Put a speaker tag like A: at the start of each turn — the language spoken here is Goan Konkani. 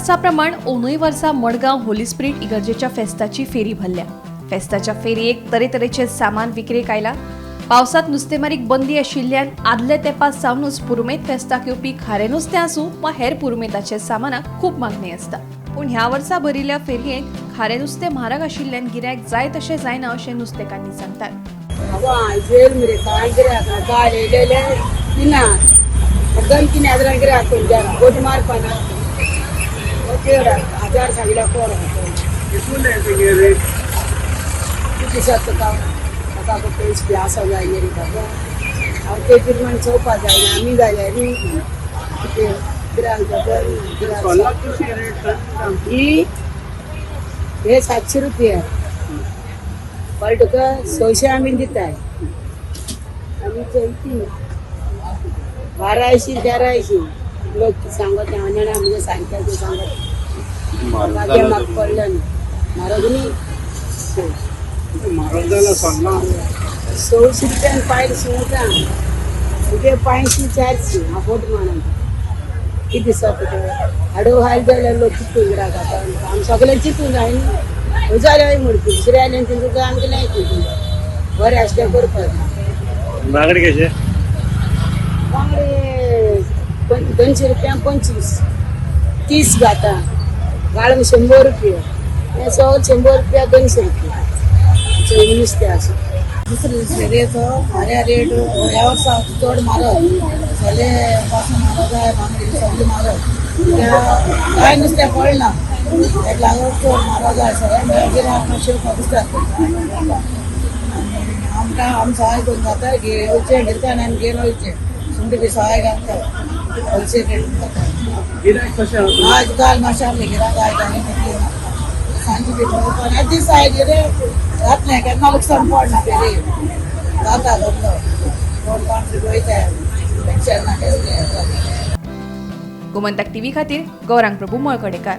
A: वर्सा प्रमाण अंदूय वर्सा मडगांव होली स्पिरिट इगर्जेच्या फेस्ताची फेरी भरल्या. फेस्ताच्या फेरयेक तरेतरेचे सामान विक्रेक आयला. पावसांत नुस्तेमारीक बंदी आशिल्ल्यान आदले तेंपा सावनूच पुरुमेत फेस्ताक येवपी खारें नुस्तें आसूं वा हेर पुरुमेताच्या सामानाक खूब मागणी आसता. पूण ह्या वर्सा भरिल्ल्या फेरयेंत खारें नुस्तें म्हारग आशिल्ल्यान गिरायक जाय तशें जायना अशें नुस्तेकान्नी सांगतात.
B: बाबा आयजेर मरे कांय गिरायक ना. काल येयलेले तिना दोन तीन हजारां गिरायक खंयच्यान गोटी मारपाना हजार सांगल्या कोण.
C: कितून तुगे रेट?
B: कितले दिसात तुका म्हाका पयशे बी आसा जाय रे बाबा. हांव ते प्रमाणे चोवपा जाय आमी जाल्यार न्ही कितें गिरायक बरें गिरायक.
C: सोलां कशी रेट सांग.
B: ही हे 700 रुपया पण तुका 600 आमी दिताय. आमी चलती 1200 1300 लोक सांगत हांव जाणा म्हणजे सारकें तें सांगत म्हाका तें म्हाका पडलें ना म्हारग न्ही.
C: म्हारग जाला सोलां.
B: 600 रुपयान पायल सुंगटां तुगे 500 400 हांव फोट मारना. कितें दिसता तुका हाडो हाल जाल्यार लोक चितून गिरायक आता आमी सगळें चितून जाय न्ही जाल्यार म्हणपी दुसरे आयले तुका आमकां नाही चितून बरें आसल्यार करपाक.
C: बांगडे कशे?
B: बांगडे 200 रुपया 25 30 घाता गाळम 100 रुपया हे सगळें 100 रुपया 200 रुपया नुस्तें आसा.
D: दुसरे दुसरे रेट म्हारग रेट ह्या वर्सा चड म्हारग सोले पासून म्हारग जाय बांगडे सगळे म्हारग त्या कांय नुस्तें पडना तेका लागून चड म्हारग जाय सगळें गिरायक मातशें दिसतात आनी आमकां आमी सहाय करून जाता घेवचें गिरकान आमी घेवन वयचें सुंगटां बी सहाय घालता होलसेल रेट जाता.
C: गिरायक कशें आसा?
D: आज काल मातशें आमलें गिरायक आयज आनी सांजे बी पण दीस आयले रे जातलें केन्ना लुकसाण पडना ते रे जाता धंदो कोण कोण वयता टेन्शन ना कसलें.
A: गोमंतक टीव्ही खातीर गौरांग प्रभू मळकडेकार.